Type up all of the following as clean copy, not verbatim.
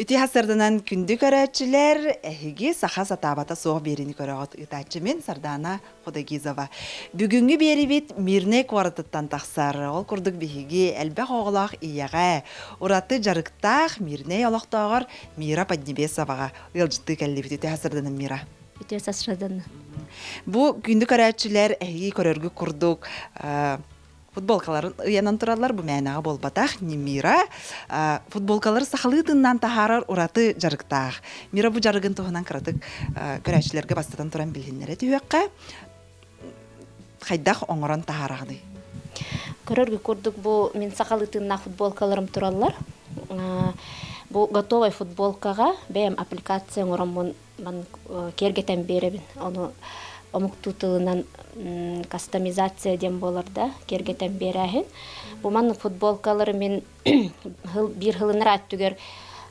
Үтүө сарданан күндү көрөөччүлэр, эһиги саха сатаабата суох биэриини көрөҕүт ыытааччы мин Сардаана Худогизова. Бүгүҥҥү биэрибит Мирнэй куоратыттан тахсар. Ол курдук биһиги элбэх оҕолоох ийэҕэ, ураты дьарыктаах Мирнэй олохтооҕор Мира Поднебесоваҕа ыалдьыттыы кэллибит. Үтүө сарданан Мира. Үтүө сарданан. Бу күндү көрөөччүлэр эһиги көрөргүт курдук футболкаларын ыйанан тураллар бу мээнэҕэ буолбатах Мира футболкалары сахалыы тыыннаан таһаарар ураты дьарыктаах Мира бу дьарыгын туһунан кыратык көрөөччүлэргэ бастатан туран билиһиннэрэ түһүөххэ хайдах оҥорон таһаараҕыный Көрөргө курдук бу мин сахалыы тыыннаах футболкаларым тураллар. Бу готовай футболкаҕа бэйэм аппликация оҥороммун киэргэтэн биэрэбин. Ону омуктуу тылынан кастомизация диэн буолар да, киэргэтэн биэрээһин. Бу маннык футболкалары мин биир сылынар өттүгэр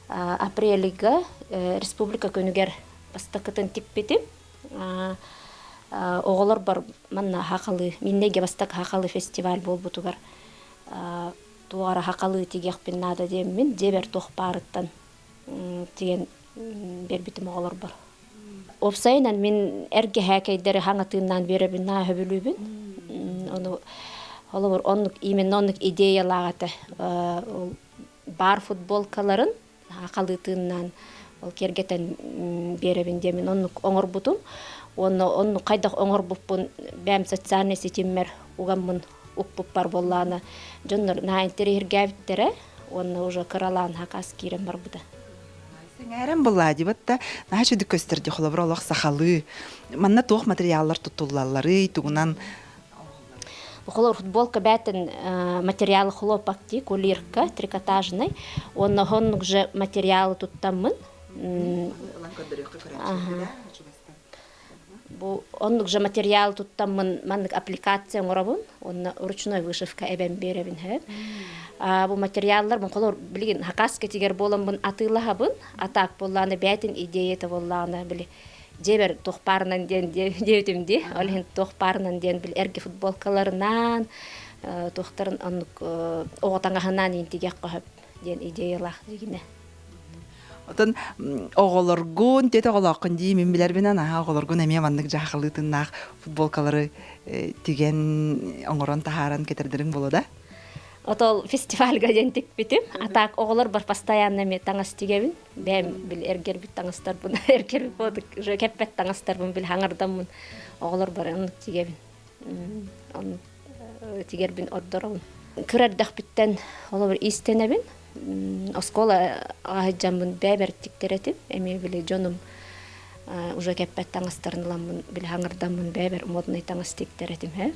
апрельга республика күнүгэр бастакытын тикпитим. Оҕолорбор манна хахалы, миннэйгэ бастакы хахалы фестиваль буолбутугар туох эрэ хахалыы тигиэхпин наада диэммин, дьиэбэр туох баарыттан тигэн биэрбитим оҕолорбор. Уопсайынан мин эргэ һээкэйдэри хаҥатыыннаан биэрэбин наһаа сөбүлүүбүн. Ону холобур оннук именно оннук идеялаах этэ. Ол баар футболкаларын халыытыыннаан ол киэргэтэн биэрэбин диэмин оннук оҥорбутум. Уонна оннук хайдах оҥорбуппун бэйэм социальнай ситиммэр угаммын укпуппар буоллаҕына дьоннор наһаа интэриэһиргээбиттэрэ уонна уже кыралаан хакас киирэн барбыта. Сэҥээрэн буллаадибат да наһаа үчүгдүк көстөр холобур олох сахалыы. Манна туох материаллар туттуллалларый, тугунан Холор футболка бээтин материалы хлопок ди кулирка трикотажный уонна хоннук же материалы туттаммын. Бу оннук же материал туттаммын маннык аппликация оҥоробун уонна ручной вышивка эбэн биэрэбин сөп. Бу материаллар бу холор билигин хакас кэтигэр буоламмын атыылаһабын. А так буоллаҕына бээтин идеята буоллаҕына били дьиэбэр туох баарынан диэн диэбитим дии. Ол иһин туох баарынан диэн били эргэ футболкаларынан туохтарын оннук оҕо таҥаһынаан иинтигэх хөп диэн идеялаах дигинэ. Отон оҕолоргун, тиэтэ оҕолооххун дии, мин билэрбинэн аһаа оҕолоргун эмиэ маннык дьаахалыы тыннаах футболкалары тигэн оҥорон таһааран кэтэрдэриҥ буолуо да? Отол фестивальга диэн тикпитим. А так оҕолор бар постоянно эми таҥас тигэбин. Бэйэм били эргэрбит таҥастарбын, эргэрбит буолдук уже кэппэт таҥастарбын били хаҥардаммын оҕолор бар оннук тигэбин. Оннук тигэрбин ордоробун. Кыра эрдэхпиттэн холобур иистэнэбин. Оскуола аһыдьаммын бэйэбэр тиктэр этим. Эмиэ били дьонум уже кэппэт таҥастарын ыламмын били хаҥырдаммын бэйэбэр модный таҥас тиктэр этим һэ.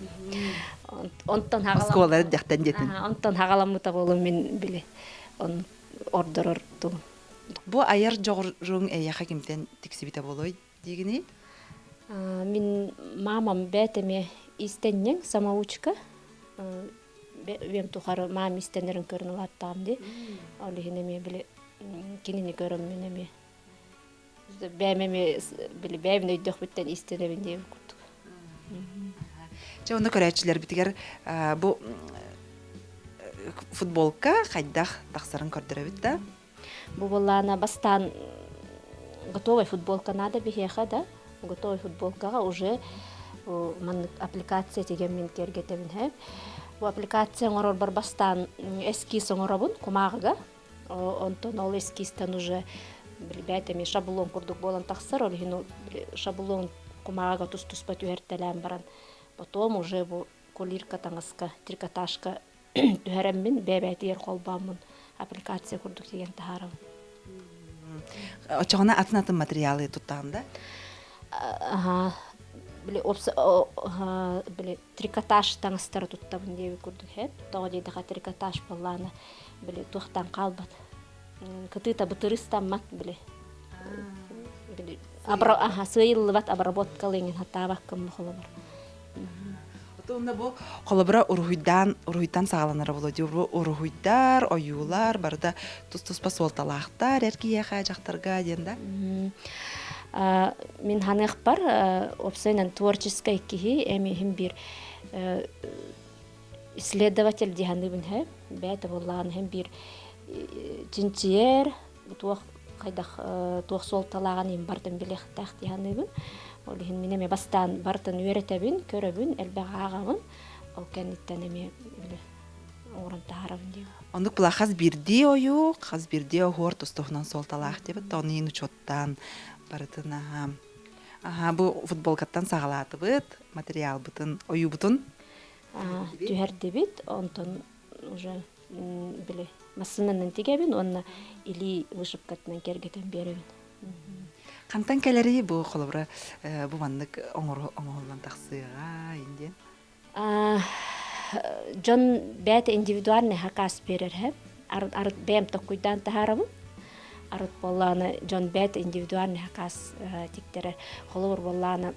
Онтон Оскуола эрдэхтэн диэтин. Онтон хаҕаламмыта буолум мин били он ордорор тугум. Бу айар дьоҕуруҥ эйиэхэ кимтэн тиксибитэ буолуой диигиний? Мин мамам бэт эмиэ истэнньэҥ самоучка. Үйэм тухары маам истэнэрин көрөн улааттаҕым дии. Ол иһин эмиэ били кинини көрөммүн эмиэ бэйэм эмиэ били бэйэбин өйдөөхпүттэн истэнэбин диэбит курдук. Чэ, онно көрөөччүлэрбитигэр бу футболка хайдах тахсарын көрдөрөбүт да? Бу буоллаана бастаан готовая футболка надо биһиэхэ да готовый футболкаҕа уже маннык аппликация тигэммин киэргэтэбин һэ. Бу аппликация оҥорорбор бастаан эскиз оҥоробун кумааҕыга. Онтон ол эскизтэн уже билбэт эмиэ шаблон курдук буолан тахсар. Ол иһин шаблон кумааҕыга тус-туспа түһэртэлээн баран потом уже бу кулирка таҥаска трикотажка түһэрэммин бэйэбээтигэр холбооммун аппликация курдук тигэн таһаарабын. Оччоҕуна атын-атын материалы туттаҕын да? Аха, били били трикотаж таҥастары туттабын диэбит курдук һэп. Тоҕо диэтэхэ трикотаж буоллаана били туохтан хаалбат. Кытыыта бытырыстаммат били. Били аха сыыйыллыбат обработкалыҥын хатаабаккын холобур. Онно бу холобура уруһуйдаан уруһуйтан саҕаланара буолуо дии уруһуйдар, ойуулар барыта тус-туспа суолталаахтар эр киһиэхэ, дьахтарга диэн да? Мин ханыахпар уопсайынан творческай киһи эмиһин биир исследователь дии саныыбын һэ бэйэтэ буоллаҕына иһин биир чинчийэр туох хайдах туох суолталааҕын им бартын билиэхтээх дии саныыбын. Ол иһин мин эмиэ бастаан бартын үөрэтэбин, көрөбүн, элбэх ааҕабын. Ол кэнниттэн эмиэ били оҥорон таһаарабын диэбин. Оннук була хас биирдии ойуу, хас биирдии оһуор тус-туһунан суолталаах диэбит. Оны иин учуоттаан барытын аха. Аха, бу футболкаттан саҕалаатыбыт, материалбытын, ойуубутун Түһэрдибит, онтон уже били массыынанан тигэбин уонна илии вышивкатынан киэргэтэн биэрэбин. Хантан кэлэрий бу холобура бу маннык оҥоһуллан тахсыаҕа диэн? Дьон бэйэтэ индивидуальный хакаас биэрэр һэ. Арыт бэйэм токкуйдаан таһаарабын. Арыт буоллааны дьон бэйэтэ индивидуальный хакаас тиктэрэр. Холобур буоллааны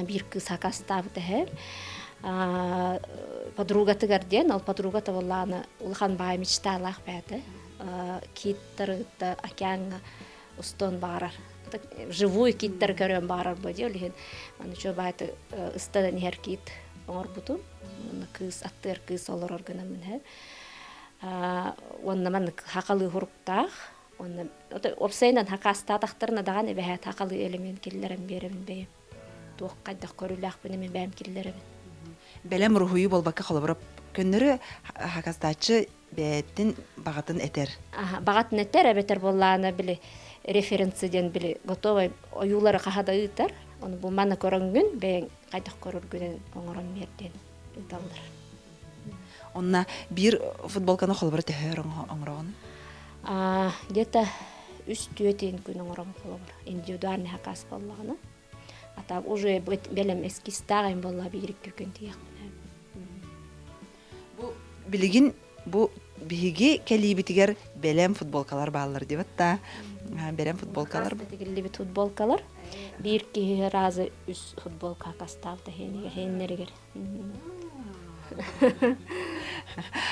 биир кыыс хакастаабыт эһэ. Подругатыгар диэн, ол подругата буоллааны улахан баай мечталаах бэйэтэ. Кииттары океаҥҥа устуон баҕарар. Вживую кииттары көрүөн баҕарар бу дии, ол иһин аны чуо ыстанан иһэр киит оҥорбутум. Уонна кыыс аттыгар кыыс олорор гынаммын иһэр. Уонна маннык хахалыы хуруктаах. Уонна уопсайынан хакаастаатахтарына даҕаны эбэһээт хахалыы элемент киллэрэн биэрэбин бэйэм. Туох хайдах көрүүлээхпин эмиэ бэйэм киллэрэбин. Бэлэм уруһуйу буолбакка холобура көннөрү хакастааччы бэйэтин баҕатын этэр. Баҕатын этэр эбэтэр буоллаҕына били референсы диэн били готовай ойуулары хаһа да ыытар. Ону бу маны көрөҥҥүн бэйэҥ хайдах көрөргүнэн оҥорон биэр диэн ыыталлар. Онно биир футболканы холобура төһө оҥороҕун? Где-то үс түөтин күн оҥоробун холобур. Индивидуальный хакас буоллаҕына. А так уже бэлэм эскизтаах им буолла биир икки күн тиийэхпинэ. Бу билигин бу биһиги кэлиибитигэр бэлэм футболкалар бааллар диэбит да бэлэм футболкалар тигиллибит футболкалар биир киһи разы үс футболка хакастаабыта хиэннэригэр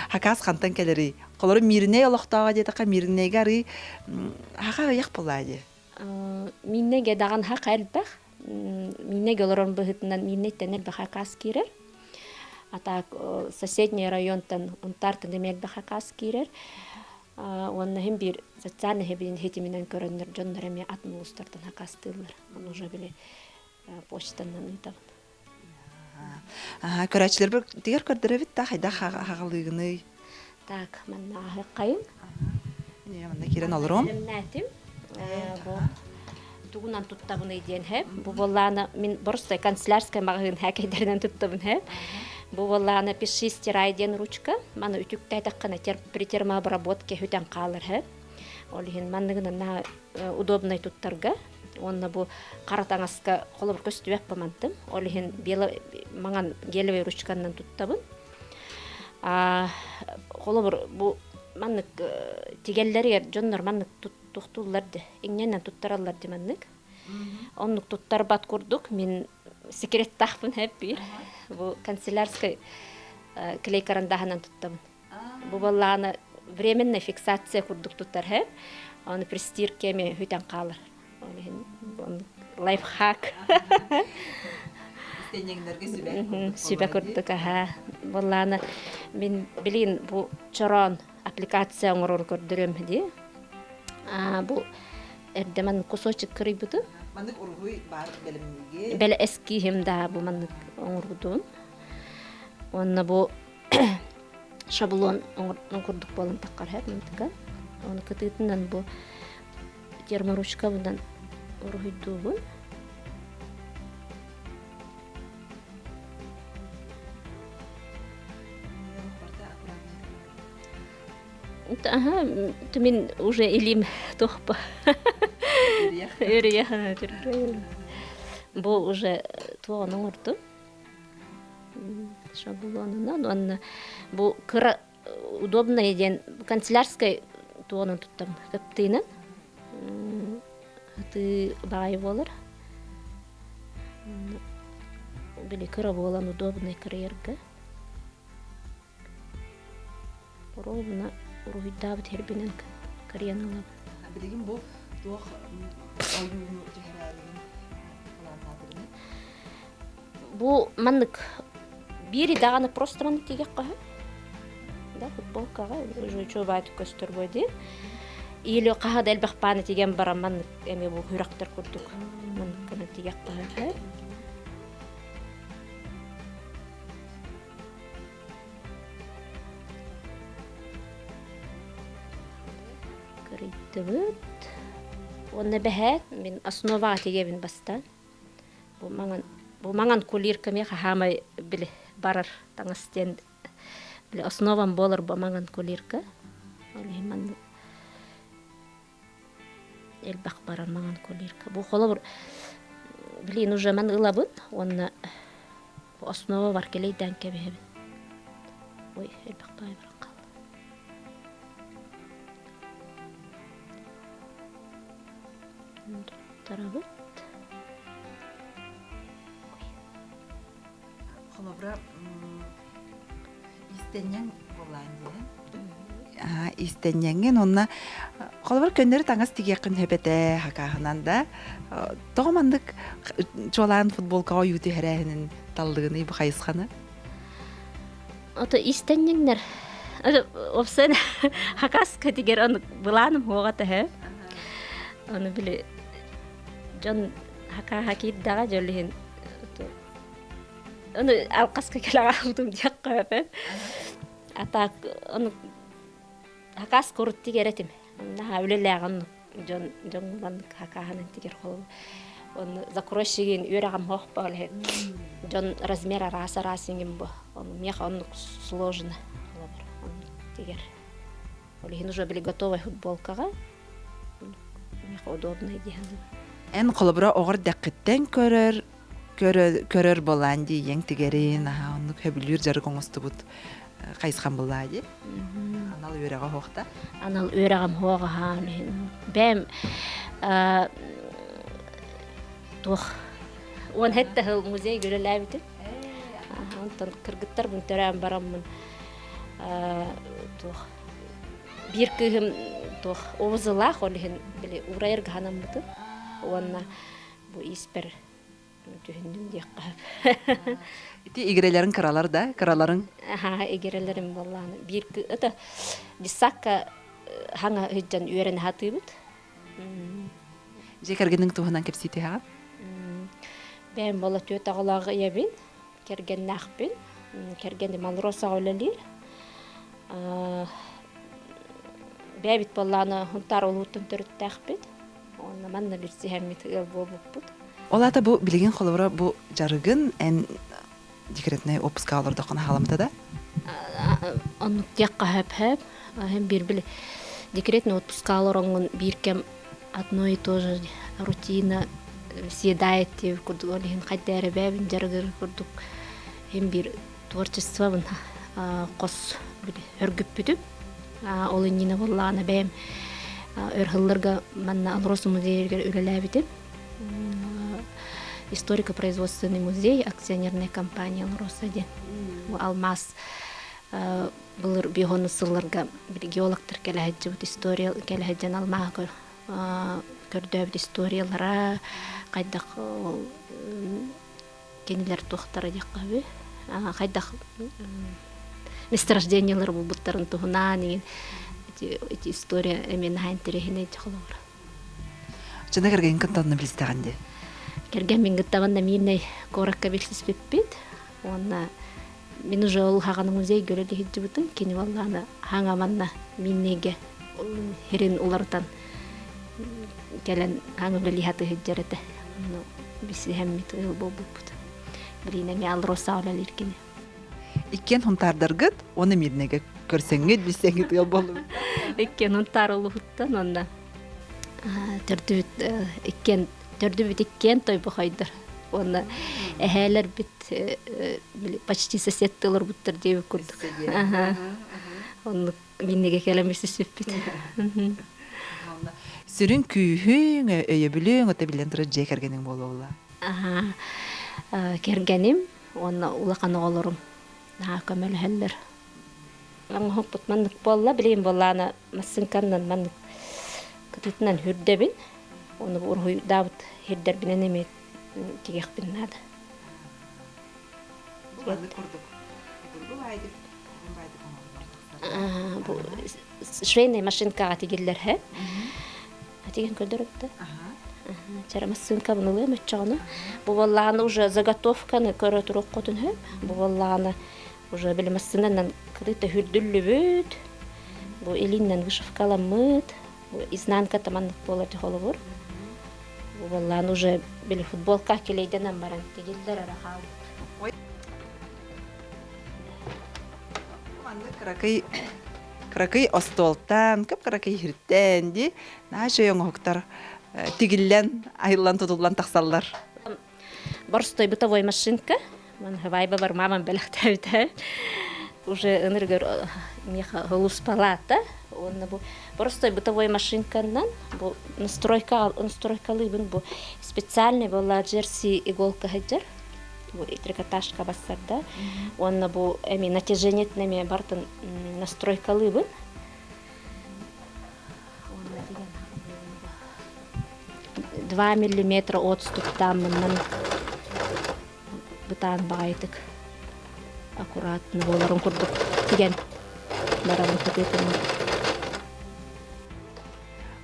Хакас хантан кэлэрий? Холору Мирнэй олохтооҕо диэтэххэ Мирнэйгэ арыы хаха ыйах буолаа дии. Мииннэгэ даҕан хак элбэх. Мииннэгэ олорон быһыытынан мииннэйтэн элбэх хакас киирэр. А так соседний районтан Унтартан эмиэ элбэх хакас киирэр. Уонна иһин биир социальный хитиминэн көрөннөр дьоннор эмиэ атын улуустартан хакастыыллар. Ону уже били почтанан ыытабын. Көрөөччүлэрбэр тигэр көрдөрөбүт да хайдах хаҕалыыгыный? Так, манна аһыаххайын. Манна киирэн олоруом. Бэлэмнээтим. Бу тугунан туттабыный диэн һэ. Бу буоллаана мин боростой канцелярскай маҕаһыын хээкэйдэринэн туттабын һэ. Бу буоллаана пиши стирай диэн ручка. Маны үтүктээтэххинэ при термообработке хүтэн хаалар һэ. Ол иһин манныгынан наһаа удобнай туттарга уонна бу хара таҥаска холобур көстүбэт мантым. Ол иһин бело маҥан гелевый ручканан туттабын. Холобур бу маннык тигэллэригэр дьоннор маннык туттуллар де иҥнэнэн туттараллар ди маннык. Оннук туттарбат курдук мин секреттаахпын хэп биир. Бу канцелярскай клей карандаһынан туттабын. Бу буоллаҕына временная фиксация курдук туттар һэ. Аны при стирке эми хүтэн хаалар. Ол иһин лайфхак. Сүбэ курдук аха. Буоллаҕына мин билигин бу чороон аппликация оҥорору көрдөрүөм дии. Бу эрдэ маннык кусочек кырыйбытым. Маннык уруһуй баар бэлэмниги. Бэлэ эскиһим да бу маннык оҥорбутум. Уонна бу шаблон курдук буолан таххар һэп Оны кытыытынан бу терморучкабынан уруһуйдуубун. Аха, мин уже илим тухпа. Үрүйэх. Бу уже туоҕун оҥордум. Шаблонунан уонна бу кыра удобный диэн канцелярскай туонун туттам кыптыынан ытыы баҕайы буолар били кыра буолан удобный кырыйарга ровно уруһуйдаабыт хэрбинэн кырыйан ылабын билигин бу туох ойууну түһэрээригин планнаатыгын Бу маннык биири даҕаны просто маннык тиийиэххэ сөп. Да, футболкаҕа уже чуобаатык көстөр буо дии. Или хаһа да элбэх пааны тигэн баран маннык эмиэ бу күрэхтэр курдук маннык гынан тигиэххэ Кырыйдыбыт. Уонна бэһээт мин основаҕа тигэбин бастаан. Бу маҥан бу маҥан кулирка миэхэ хаамай били барар таҥас диэн били основам буолар бу маҥан кулирка. Ол иһин маннык элбэх барар маҥан кулирка. Бу холобур билин уже ман ылабын уонна бу основа бар кэлэйдээн кэбиһэбин. Ой, элбэх баай баран хаалла. Туттарабыт. Холобура, истэнньэҥ буолаан диэн. Истэнньэҥҥин уонна холобур көннөрү таҥас тигиэххин сөп этэ хакааһынан да тоҕо маннык чуолаан футболкаҕа ойуу түһэрээһинин таллыгыный бу хайысханы? Ото истэнньэҥнэр Опсен хакаска тигэр ону былааным хуоҕа төһө. Ону били дьон хакааха киирдэҕэ дьолиһин ону алқаска кэлэҕэ хаалбытым диэххэ өпө. А так ону хакас курут тигэр этим. Наһаа үлэлээҕин дьон дьон маннык хакааһынан тигэр холобур. Оны закройщигин үөрэҕим хоох буолар дьон размер араас араас иҥин бу. Ону миэхэ оннук сложно холобур оннук тигэр. Ол иһин уже били готовай футболкаҕа миэхэ удобно диэн. Эн холобура оҕор дэххиттэн көрөр көрөр болаан дии ийэҥ тигэрин аһаа оннук хөбүлүүр дьарык оҥостубут хайысхан буллаа дии анал үөрэҕэ оһуохта анал үөрэҕим оһуоҕаһаа бэйэм туох уон хэттэ сыл музей үлэлээбитим онтон кыргыттарбын төрөөн бараммын туох биир кыыһым туох УВЗ-лаах ол иһин били уурайарга санаммытым уонна бу испэр түһүннүм диэххэ сөп. Ити игирэлэрин кыралар да, кыраларыҥ? Аха, игирэлэрим буоллааны. Биир это десакка хаҥа сылдьан үөрэнэ сатыыбыт. Дьиэ кэргэниҥ туһунан кэпсии түһэҕин? Бэйэм буола түөрт оҕолоох ийэбин, кэргэннээхпин. Кэргэним Алросаҕа үлэлиир. Бэйэбит буоллааны Хунтаар улууттан төрүттээхпит. Уонна манна билсиһэммит ыал буолбуппут. Ол аата бу билигин холобура бу дьарыгын эн декретнэй отпускаҕа олордоххуна халамта да? Оннук диэххэ сөп-сөп. Һэм биир били декретный отпускаҕа олороҥҥун биир кэм одно и то же рутина съедает диэбит курдук ол иһин хайда эрэ бэйэбин дьарыгыр курдук иһин биир творчествобын хос били өргүппүтүм. Ол иннинэ буоллаҕына бэйэм өр сылларга манна Алроса музейыгар үлэлээбитим. Историко-производственный музей акционерная компания Алроса диэн. Бу алмаас былыр биоһону сылларга геологтар кэлэ сылдьыбыт история кэлэ сылдьан алмааһы көрдөөбүт историялара хайдах кинилэр туохтара диэххэ үһү хайдах месторождениелары булбуттарын туһунан игин ити история эмиэ наһаа интэриэһинэй холобура. Чына кэргэн кынтанна билистэҕин дии. Кэргэн мин кыттабын да миирнэй куоракка билсиспиппит. Уонна мин уже ол хаҕаны музей көрө сылдьыбытым. Кини валлаана хаҥа манна мииннэйгэ хирин уларытан кэлэн хаҥа үлэлии сатыы сылдьар этэ. Онно билсиһэммит ыал буолбуппут. Билиин эмиэ Алроса үлэлиир кини. Иккиэн хунтаардаргыт уонна миирнэйгэ көрсөҥҥүт, билсэҥҥит ыал буоллугут. Иккиэн хунтаар улуһуттан уонна төрдүбүт иккиэн төрдүбүт иккиэн тойбохойдор уонна эһээлэрбит почти соседты олорбуттар диэбит курдук. Оннук миннигэ кэлэн билсиспиппит. Сүрүн күүһүҥ, өйөбүлүҥ, ото биллэн турар дьиэ кэргэниҥ буолуола. Кэргэним уонна улахан оҕолорум наһаа көмөлөһөллөр. Оҥоһукпут маннык буолла, билигин буоллаана массыыҥканнан маннык кытыытынан үрдэбин. Ону уруһуйдаабыт сирдэрбинэн эмиэ тигиэхпин наада. Бу маннык курдук. Судургу баайдык, баайдык оҥоһуллар. Бу швейная машинкаҕа тигиллэр һэ. Тиген көрдөрөптө. Чара массыынкабын ылыам оччоҕуна. Бу буоллаҕына уже заготовканы көрө туруоххутун сөп. Бу буоллаҕына уже били массыынанан кырыыта үрдүллүбүт. Бу илииннэн вышивкаламмыт. Бу изнанката маннык буолар холобур. Бу буоллаҕына уже били футболка килейдэнэн баран тигиллэр эрэ хаалбыт. Маннык кыракый кыракый остуолтан, кып-кыракый иһиртэн дии наһаа үчүгэй оҥоһуктар тигиллэн, айыллан, тутуллан тахсаллар. Борстой бытовой машинка. Вайба бар мамам бэлэхтээбитэ. Уже ыныргар меха палата. Уонна бу боростой бытовой машинканан бу настройка настройкалыыбын бу специальный была джерси иголка сылдьар. Бу трикотажка бассарда. Уонна бу эми натяжениетин эми бартын настройкалыыбын. 2 миллиметра отступтааммынан бытаан баҕайытык аккуратно буоларын курдук тигэн барабын кытыытынан.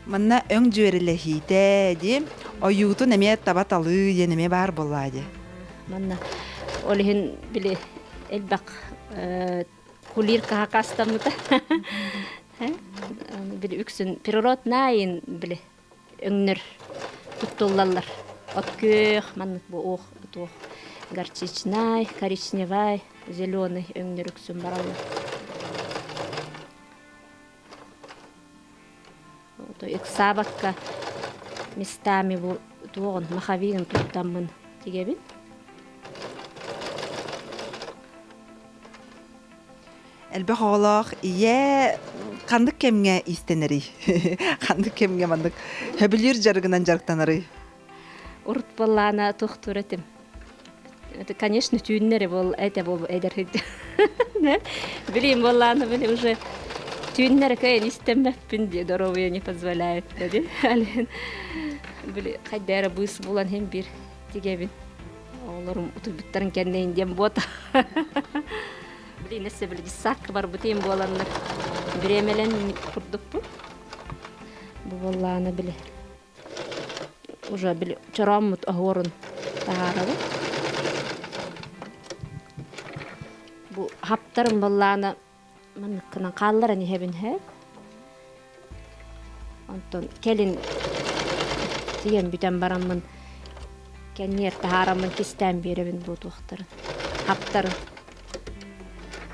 Манна өҥ дьүөрэлэһиитэ дии, ойуутун эмиэ таба талыы диэн эмиэ баар буоллаа дии. Манна ол иһин били элбэх кулиркаҕа хастаммыта. Били үксүн природнайын били өҥнөр туттуллаллар. От күөх, маннык бу уох туох горчичнай, коричневай, зеленый өҥнөр үксүн бараллар. Ыксаабакка местами бу туоҕун маховигын туттаммын тигэбин. Элбэх оҕолоох ийэ ханнык кэмҥэ иистэнэрий? Ханнык кэмҥэ маннык сөбүлүүр дьарыгынан дьарыктанарый? Урут буоллаана туохтуур этим. Это, конечно, түүннэри бол это бол эдэр Билим буоллаана били уже түүннэри кыайан истэммэппин дии здоровье не позволяет дии. Били хайда эрэ быыс булан иһин биир тигэбин. Оҕолорум утуйбуттарын кэннэ диэн буота. Блин, өссө били дьыссаакка барбытым буоланнар бириэмэлэн курдукпун. Бу буоллаана били уже били чорооммут оһуорун таһаарабын. Бу хаптарым буоллаана манныккынан хаалларан иһэбин һэ. Онтон кэлин тиийэн бүтэн бараммын кэнниэр таһаараммын кистээн биэрэбин бу туохтарын, хаптарын.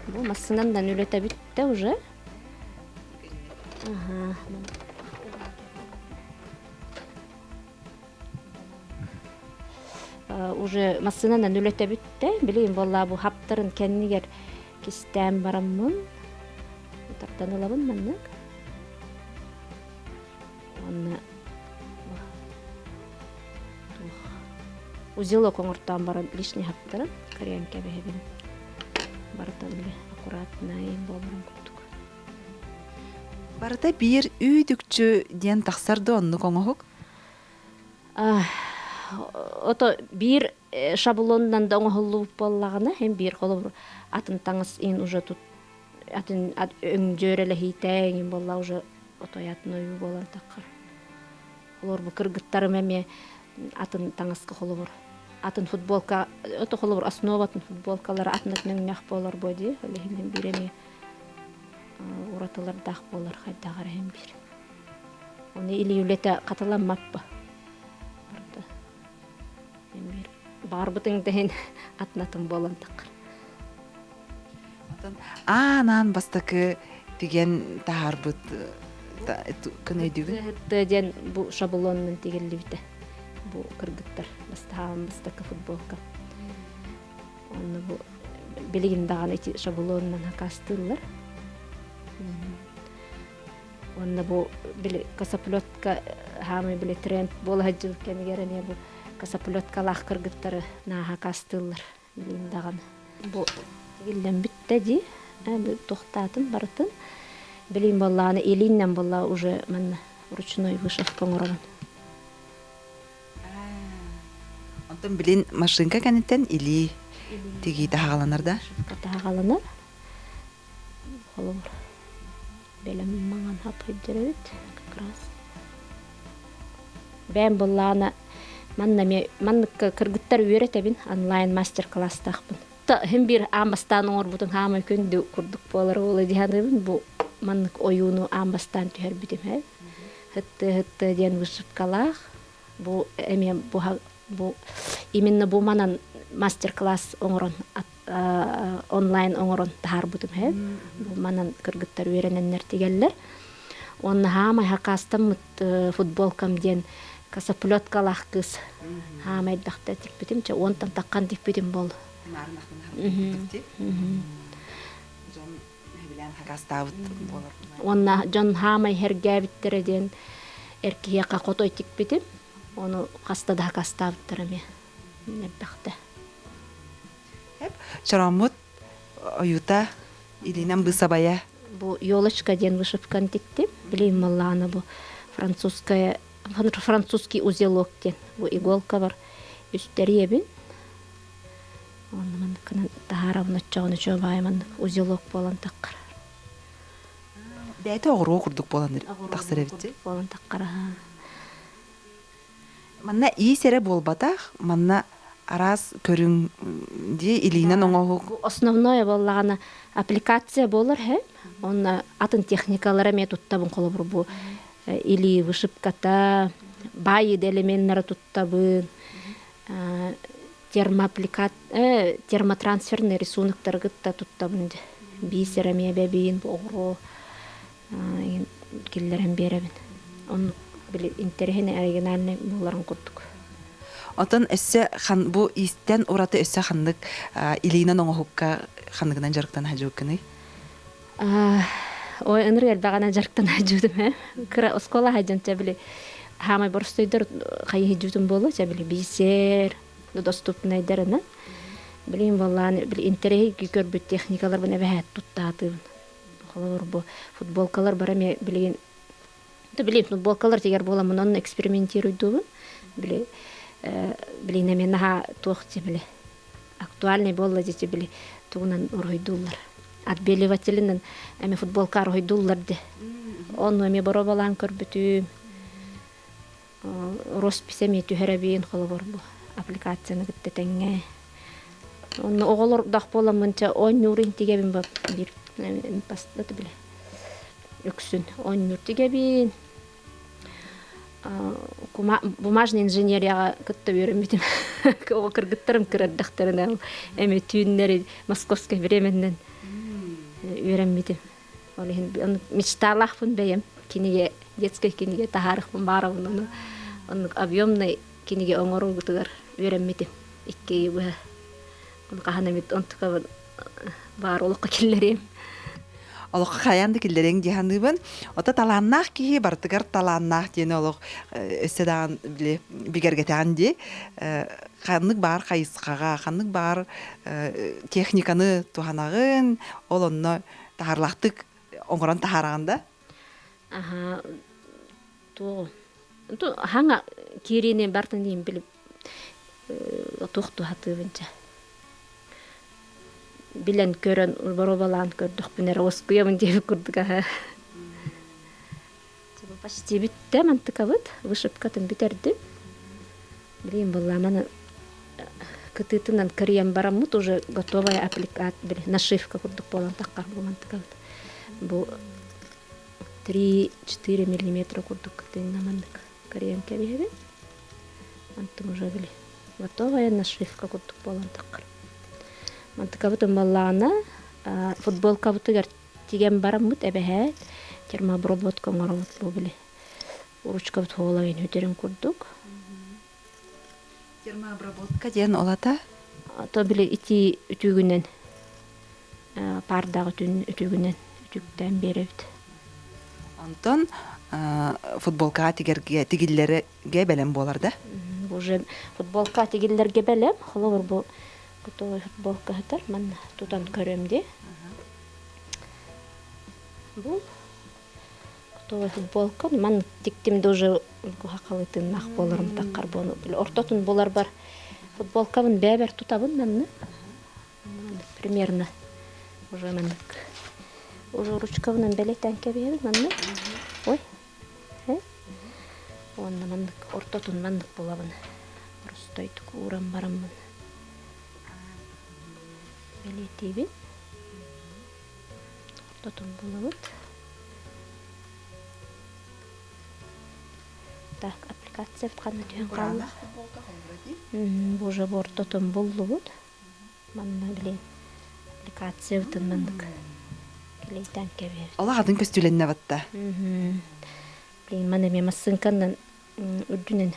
Бу массыынанан үлэтэ бүттэ уже. Аха. Уже массыынанан үлэтэ бүттэ. Билигин буоллаа бу хаптарын кэннигэр кистээн бараммын тардан ылабын маннык. Уонна узелок оҥортоон баран лишний хаптарын кырыйан кэбиһэбин. Барыта били аккуратнай буоларын курдук. Барыта биир үүт-үкчү диэн тахсар да оннук оҥоһук? Ото биир шаблонунан да оҥоһуллубут буоллаҕына, һин биир холобур атын таҥас иһин уже тут атын өҥдьүөрэлэһиитэ иҥин буолла уже отой атын ойуу буолан таххар. Холобур бу кыргыттарым эмиэ атын таҥаска холобур атын футболка ото холобур основатын футболкалара атын атын өҥнөөх буолар буо дии ол иһин биир эмиэ уратылардаах буолар хайдах эрэ иһин биир. Оны илии үлэтэ хатыламмаппа. Барда. Биир баҕарбытыҥ да иһин атын-атын буолан таххар. Отон аан-аан бастакы тигэн таһаарбыт күн өйдүүгүн? Тыа диэн бу шаблонунан тигиллибитэ. Бу кыргыттар бастаһаан бастакы футболка. Онно бу билигин даҕаны ити шаблонунан хакастыыллар. Уонна бу били косоплетка хаамай били тренд буола сылдьыбыт кэмигэр эмиэ бу косоплеткалаах кыргыттары нааһа хакастыыллар билигин даҕаны. Бу тигиллэн бүттэ дии. Туохтаатын барытын. Билигин буоллаҕына илииннэн буолла уже манна ручной вышивка оҥоробун. Онтон билин машинка кэнниттэн илии тигии таһаҕаланар да? Вышивка таһаҕаланар. Холобур. Бэлэм маҥан хаппыйдар эбит как раз. Бэйэм буоллаҕына манна эмиэ маннык кыргыттар үөрэтэбин онлайн мастер-класстаахпын. Иһин биир аан бастаан оҥорбутун хаамай күндү курдук буолар буолуо дии саныыбын. Бу маннык ойууну аан бастаан түһэрбитим ээ. Һытты-һытты диэн вышивкалаах. Бу эмиэ бу, бу именно бу манан мастер-класс оҥорон онлайн оҥорон таһаарбытым ээ. Бу манан кыргыттар үөрэнэннэр тигэллэр. Уонна хаамай хакаастаммыт футболкам диэн косоплеткалаах кыыс хаамай элбэхтэ тикпитим чэ уонтан таххан тикпитим бол Дьон сөбүлээн хакастаабыт буолар. Уонна дьон хаамай хэргээбиттэрэ диэн эр киһиэхэ хотой тикпитим. Ону хаста да хакастаабыттар эмиэ элбэхтэ. Чорооммут ойуута илиинэн быысабайа. Бу елочка диэн вышивканы тиктим. Билигин маллаана бу французская французский узелок диэн бу иголка бар үстэриэбин. Онно манныккынан таһаарабын оччоҕуна чуобаай маннык узелок буолан таххар. Бэйэтэ оҕуруо курдук буолан тахсар эбит. Буолан таххар Манна иис эрэ буолбатах, манна араас көрүҥ дии илиинэн оҥоһук. Бу основное буоллаҕына аппликация буолар һэ. Онно атын техникалара эмиэ туттабын холобур бу илии вышивката, баайыы да элеменнары туттабын, термоаппликат термотрансферный рисуноктары кытта туттабын дьэ. Бисер эмиэ бэбиин бу оҕуруо киллэрэн биэрэбин. Оннук били интэриэһинэй оригинальный буоларын курдук. Отон өссө хан бу иистэн ураты өссө ханнык илиинэн оҥоһукка ханныгынан дьарыктана сылдьыбыккыный? Ой, ынырык элбэҕинэн дьарыктана сылдьыбытым ээ. Кыра оскуола сылдьан чэ били хаамай боростуойдар хайыһыйдьыбытым буолуо чэ били бисер доступнайдарынан билигин буоллаан били интэриэһи көрбүт техникаларбын эбэһээт туттаатыбын. Холобур, бу футболкалар бары эмиэ билигин билигин футболкалар тигэр буоламмын онно экспериментируйдуубун. Били билигин эмиэ наһаа туох дии били актуальный буолла дии били тугунан уруһуйдууллар. Отбеливателинэн эмиэ футболка уруһуйдууллар дии. Онну эмиэ боруобалаан көрбүтүм. Роспись эмиэ түһэрэбин холобур бу аппликацияны кытта тэҥҥэ. Онно оҕолордоох буоламмын чэ оонньуур тигэбин бу биир били үксүн оонньуур тигэбин. Бумажный инженерияҕа кытта үөрэммитим. Оҕо кыргыттарым кырардахтарына эмиэ түүннэри московскай временнэн үөрэммитим. Ол иһин мечталаахпын бэйэм кинигэ детскай кинигэ таһаарыахпын баарабын ону оннук объемнай кинигэ оҥоруубутугар үөрэммитим икки ыйы быһа. Ону хаһан эмит онтукабын баар олоххо киллэриэм. Олоххо хайаан да киллэриэҥ дии саныыбын. Ото талааннаах киһи барытыгар талааннаах диэни олох өссө даҕаны били бигэргэтэҕин дии. Ханнык баар хайысхаҕа, ханнык баар техниканы туһанаҕын, ол онно таһаарлаахтык оҥорон таһаараҕын да? Аха, туоҕу. Хаҥа киириини бартын диин билип туох туһатыыбын чэ. Билэн көрөн боруобалаан көрдөхпүнэ эрэ уоскуйабын диэбит курдук аһа. Почти бүттэ мантыкабыт, вышивкатын бүтэрдим. Билигин былааманы кытыытынан кырыйан бараммыт уже готовая аппликат били нашивка курдук буолан таххар бу мантыкабыт. Бу 3-4 миллиметра курдук кытыынна маннык кырыйан кэбиһэбин. Антон уже били готовая нашивка курдук буолан таххар. Мантыкабытын баллаана футболкабытыгар тигэн бараммыт эбэһээт термообработка оҥоробут бу били ручкабыт хуолайын үтэрин курдук. Термообработка диэн ол ата? То били ити үтүгүнэн паардаах үтүгүнэн үтүктээн биэрэбит. Онтон футболкаҕа тигэргэ тигиллэргэ бэлэм буолар да? Уже футболка тигиллэргэ бэлэм. Холобур бу готовый футболка сытар. Манна тутан көрөм дии. Бу готовый футболка. Манна тиктим да уже кухакалытыннах буоларым таккар буону. Ортотун буларбар футболкабын бэбэр тутабын манны. Примерно уже маннык. Уже ручкабынан бэлэтэн кэбиһэбин маннык. Ой. Уонна маннык ортотун маннык булабын. Простойдук ууран бараммын. Бэлиэтиибин. Ортотун булабыт. Так, аппликация ханна түһэн хаалла? Бу уже ортотун буллубут. Манна билин аппликациябытын маннык клейтан кэбиһэбит. Олох атын көстүүлэннэ батта. Блин, маны эмиэ массыынканан үрдүнэн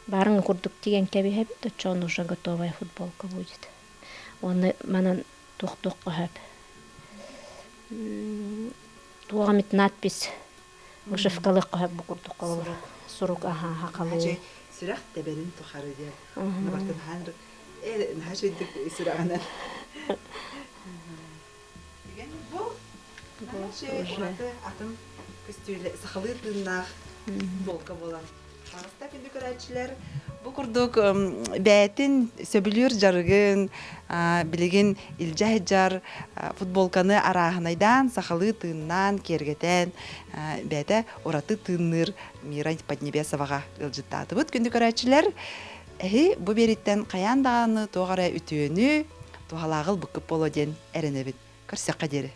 баарыҥа курдук тигэн кэбиһэбит, оччоҕуна уже готовая футболка будет. Уонна манан туох-туохха сөп. Туох эмит надпись вышивкалыахха сөп бу курдук холобур. Сурук аха хахалыы. Сүрэх тэбэрин тухары диэн. Бартын хаан наһаа үчүгдүк сүрэҕинэн. Бу ураты атын көстүүлэ сахалыы тыыннаах футболка буолан. Таҕыста күндү көрөөччүлэр, бу курдук бэйэтин сөбүлүүр дьарыгын билигин илдьэ сылдьар футболканы арааһынайдаан сахалыы тыыннаан киэргэтэн бэйэтэ ураты тыынныыр Мира Поднебесоваҕа ыалдьыттаатыбыт. Күндү көрөөччүлэр, Эһи бу биэриттэн хайаан даҕаны туох эрэ үтүөнү, туһалааҕы ылбыккыт буолуо диэн эрэнэбит. Көрсөххө диэри.